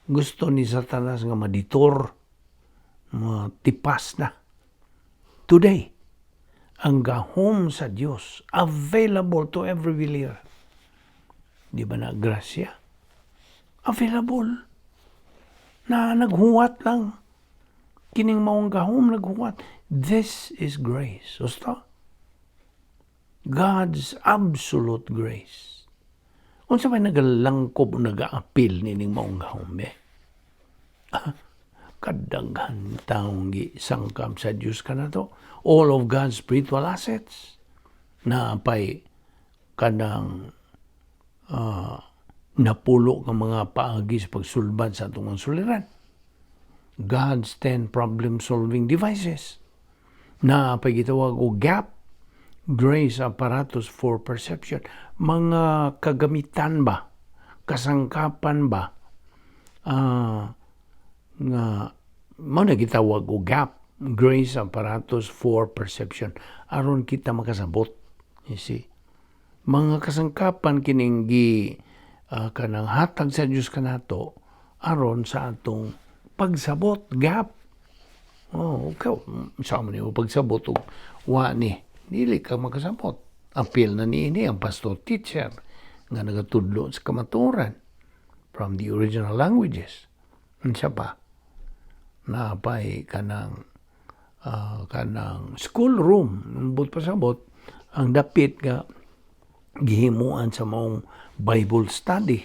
Gusto ni Satanas nga ma-detour, matipas na. Today, ang gahom sa Dios available to every believer. Di ba na grasya? Available. Na naghuwat lang. Kining maong gahom naghuwat. This is grace. Gusto? God's absolute grace. Unsa may nagalangkob o nagaapil nining maong gahom eh? Kadaghan taong gisangkam sa Dios kanato. All of God's spiritual assets na pay kanang napulo ka mga paagi sa pagsulbad sa atong mga suliran. God's 10 problem-solving devices na pay gitawag og GAP, Grace Apparatus for Perception. Mga kagamitan ba, kasangkapan ba, nga mao na gitawag og GAP, Grace Apparatus for Perception, aron kita makasabot, you see, mga kasangkapan kining gi kanang hatag sa Dios kanato aron sa atong pagsabot. GAP. Oh, ikaw sa man nimo pagsabot og wa ni, dili ka makasabot. Apil na niini ang pastor teacher nga nagatudlo sa kamatuoran from the original languages. Unsa pa napay kanang school room, but pasabot ang dapit nga gihimuan sa maong Bible study,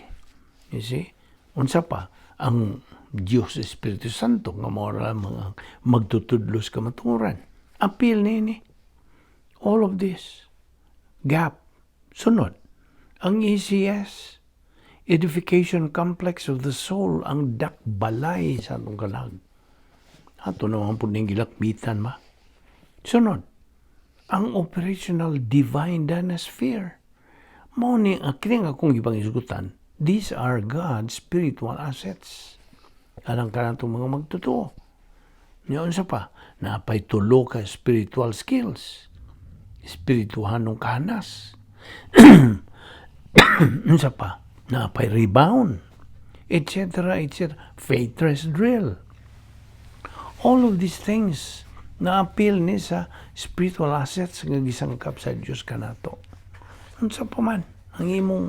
you see. Unsa pa? Ang Dios Espiritu Santo nga mao ra mga magtutudlo sa kamatuoran. Apil niini all of this. GAP. Sunod ang ECS. Edification complex of the soul, ang dakbalay sa atong kalag. Ato naman po ning gilakbitan ma. Sunod, ang operational divine dynasphere. Mao ni ang kining akong gipang-isgutan, these are God's spiritual assets. Alang kanatong mga magtotoo. Nya unsa pa, napay tulo ka spiritual skills. Espirituhanong kahanas. Unsa pa, napay rebound, etc., etc. Faith rest drill. All of these things na-appeal ni sa spiritual assets nga gisangkap sa Dios kanato. Unsa pa man ang imong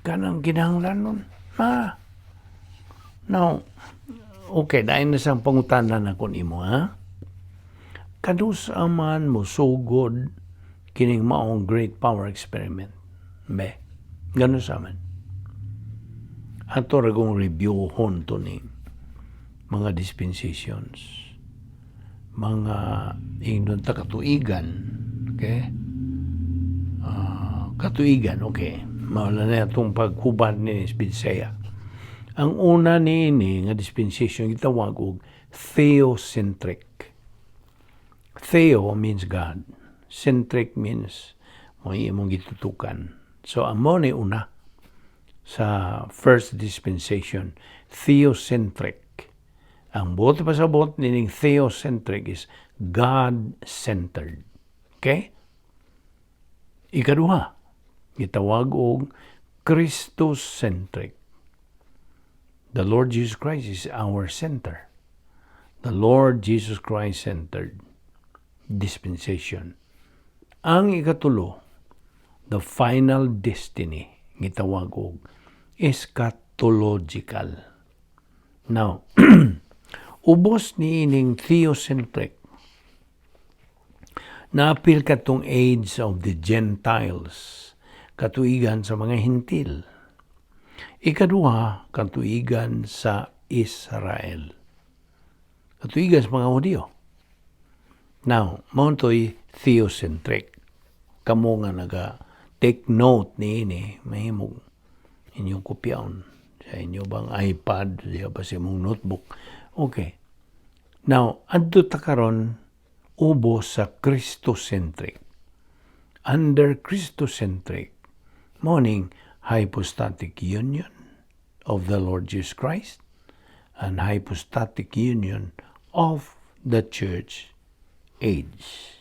kanang kinahanglanon? Ma. Now, okay, dahil na sang pangutana na kon imo, ha? Kanus-a man mo sugod kining maong great power experiment? Be, kanus-a man. Ato ra kong review hon to ni mga dispensations. Mga ingnon ta katuigan, okay? Katuigan, okay. Mao na atong pagkuban ni Bisaya. Ang una niini nga dispensation gitawag og theocentric. Theo means God. Centric means mo imong gitutukan. So amo ni una sa first dispensation, theocentric. Ang buot pasabot nining theocentric is God-centered. Okay? Ikaduha, gitawag og Christocentric. The Lord Jesus Christ is our center. The Lord Jesus Christ-centered dispensation. Ang ikatulo, the final destiny, gitawag og eschatological. Now, ubos ni ining theocentric, naapil katong age of the Gentiles, katuigan sa mga Hintil. Ikaduha, katuigan sa Israel. Katuigan sa mga Hudiyo. Now, mao to'y theocentric. Kamo nga naga take note niini, mahimong inyong kopyaon sa inyo bang iPad, diya ba sa imong notebook. Okay. Now, adto ta karon ubos sa Christocentric. Under Christocentric, mao ning hypostatic union of the Lord Jesus Christ and hypostatic union of the church age.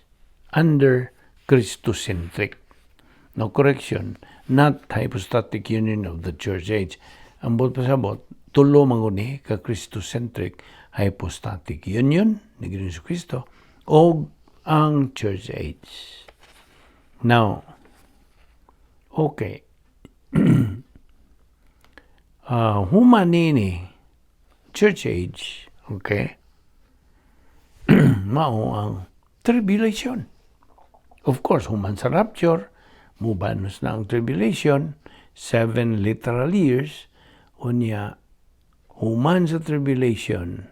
Under Christocentric. No, correction, not hypostatic union of the church age. Ang buot pasabot, tulo man ni ka Christocentric: hypostatic union ni Ginoong Kristo o ang church age. Now, okay. Human nini church age, okay? Mao ang tribulation. Of course, human sa rapture, mubanos na ang tribulation, 7 literal years, unya, human sa tribulation,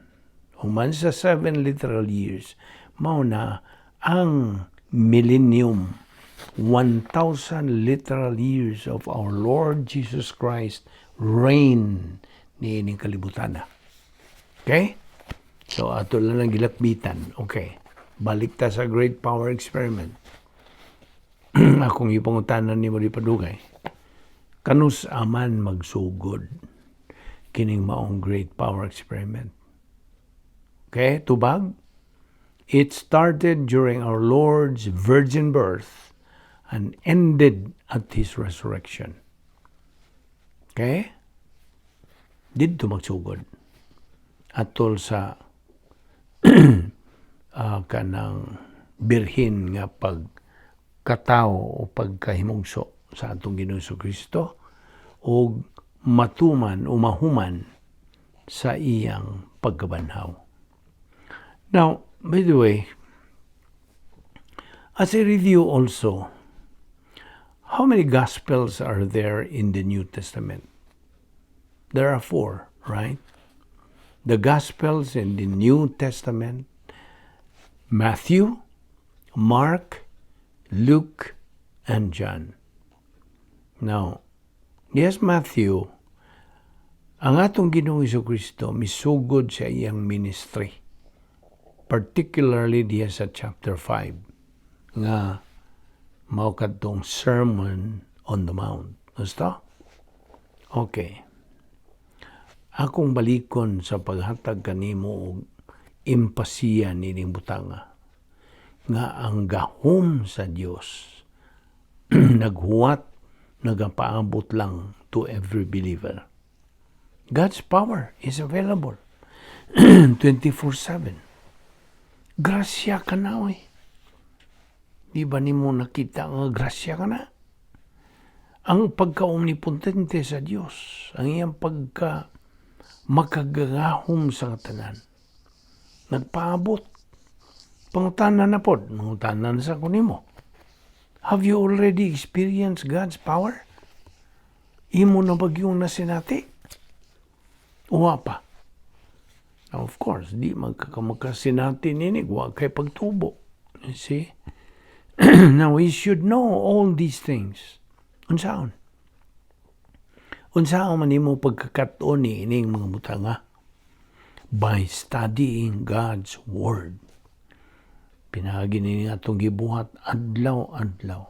human sa 7 literal years, mao na ang millennium, 1,000 literal years of our Lord Jesus Christ reign niining kalibutan na. Okay? So, ato lang ang gilakbitan. Okay. Balik ta sa great power experiment. Akong ipangutanan nimo di padugay. Kanus-a man magsugod kining maong great power experiment? Okay, tubag? It started during our Lord's virgin birth and ended at His resurrection. Okay? Didto magsugod. Atol sa kanang birhin nga pagkatao o pagkahimugso sa atong Ginoong Kristo o matuman o mahuman sa iyang pagkabanhaw. Now, by the way, as a review also, how many Gospels are there in the New Testament? There are four, right? The Gospels in the New Testament: Matthew, Mark, Luke, and John. Now, yes, Matthew Ang atong Ginoong Kristo misugod sa iyang ministry, particularly diya sa chapter 5 nga mao kadtong Sermon on the Mount. Gusto? Okay. Akong balikon sa paghatag kanimo og empasiya nining butanga nga ang gahom sa Dios naghuwat, nagapaabot lang to every believer. God's power is available 24/7. Grasya ka na, oy. Di ba nimo nakita nga grasya ka na? Ang pagka-omnipotente sa Dios, ang iyang pagka makagagahom sa tanan, nagpaabot. Pangutana na pod, mangutana na sa nimo. Have you already experienced God's power? Imo na ba gyung nasinati? Uwa pa. Now, of course, di magkakamakasinati nini, wa kay pagtubo. You see? Now, we should know all these things. Unsaon? Unsaon man nimo pagkakat-on ni ining mga butanga? By studying God's Word. Pinaagi ni atong gibuhat adlaw-adlaw.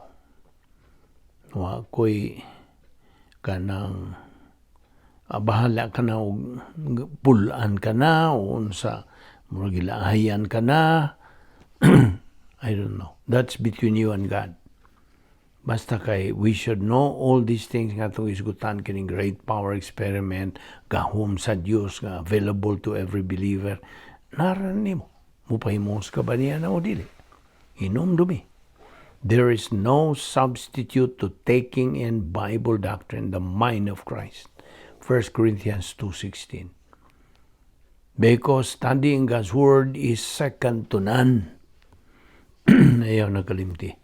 Wa ko'y kanang bahala ka na og pulan ka na o unsa, murag gilaayan ka na. I don't know. That's between you and God. Basta kay we should know all these things nga atong isgutan kining great power experiment, gahom sa Dios nga available to every believer. Naran nimo. Mupahimos ka ba niya na o dili? Inom dumi. There is no substitute to taking in Bible doctrine, the mind of Christ. 1 Corinthians 2:16. Because studying God's Word is second to none. Ayaw nakalimti.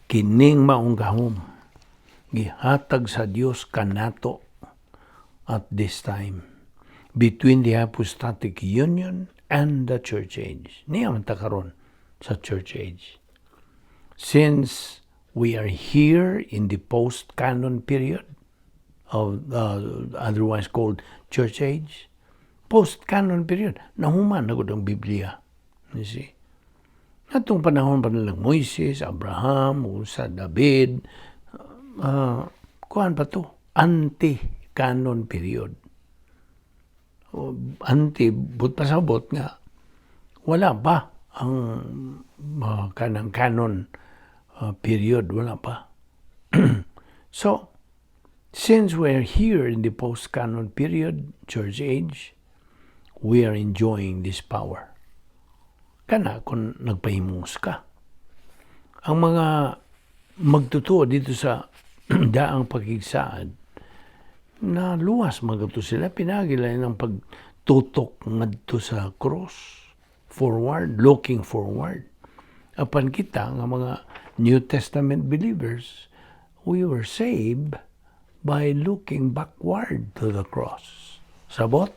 Kining maong gahom, gihatag sa Dios kanato at this time between the hypostatic union and the church age. Niya man ta karon sa church age. Since we are here in the post-canon period of otherwise called church age, post-canon period, nahuman na gud ang Biblia. You see? Atong panahon pa nilang Moises, Abraham, sa David, kuan pa to, anti-canon period. O, anti, but pasabot nga, wala pa ang kanang canon period, wala pa. So, since we're here in the post-canon period, church age, we are enjoying this power. Kana kung nagpahimos ka. Ang mga magtutuo dito sa daang pakigsaad, na luwas magato sila, pinagila ng pagtutok ngadto sa cross, forward, looking forward. Apan kita nga mga New Testament believers, we were saved by looking backward to the cross. Sabot?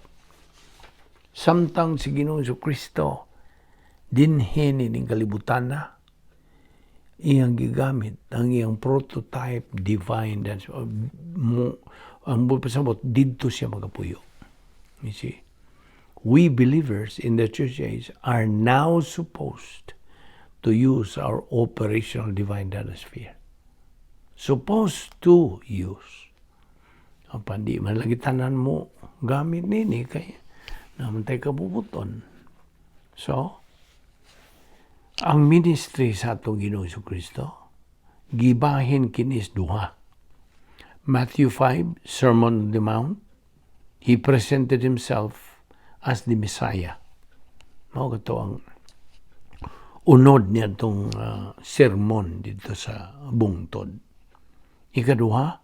Samtang si Ginoong Kristo dinhi ning kalibutan na, iyang gigamit ang iyang prototype divine dance mo, ang pasabot didto siya magapuyo. You see, we believers in the church age are now supposed to use our operational divine datasphere, supposed to use. Apan di man lagi tanan mo gamit nini kay naman tay kabubuton. So, ang ministry sa atong Ginoong Kristo gibahin kinis duha. Matthew 5, Sermon on the Mount, he presented himself as the Messiah. Mao kato ang unod niya itong sermon dito sa bungtod. Ikaduha,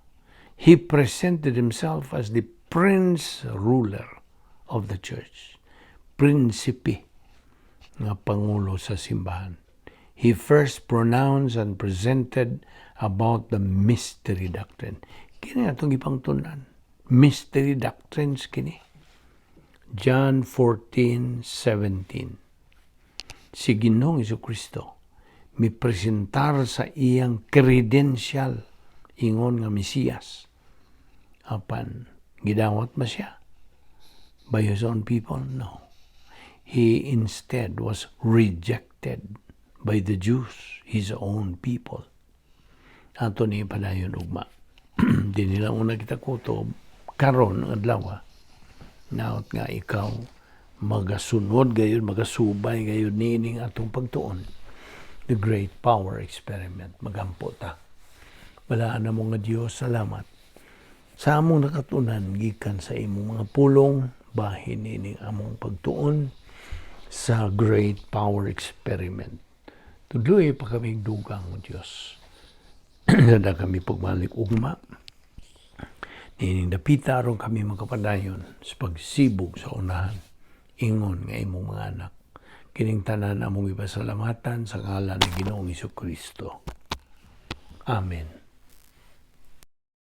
he presented himself as the prince ruler of the church. Prinsipe nga pangulo sa simbahan. He first pronounced and presented about the mystery doctrine. Kini atong gipangtunan. Mystery doctrines kini. John 14:17. Si Ginoong Kristo mi presentar sa iyang credential ingon nga Mesiyas. Apan Gidawat ba siya by his own people? No. He instead was rejected by the Jews, his own people. Ato ni padayon ugma. Dinhi lang una kita kutob karon adlaw. Naot nga ikaw magasunod gayud, magasubay gayud niining atong pagtuon. The Great Power Experiment. Magampo ta. Balaan namo nga Dios, salamat sa among nakatunan gikan sa imong mga pulong bahin niining among pagtuon sa Great Power Experiment. Tudloi pa kami dugang o Diyos. Sada kami pagbalik ugma. Niining dapita aron kami makapadayon sa pagsibog sa unahan. Ingon nga imong mga anak. Kining tanan among ipasalamatan sa ngalan ni Ginoong Kristo. Amen.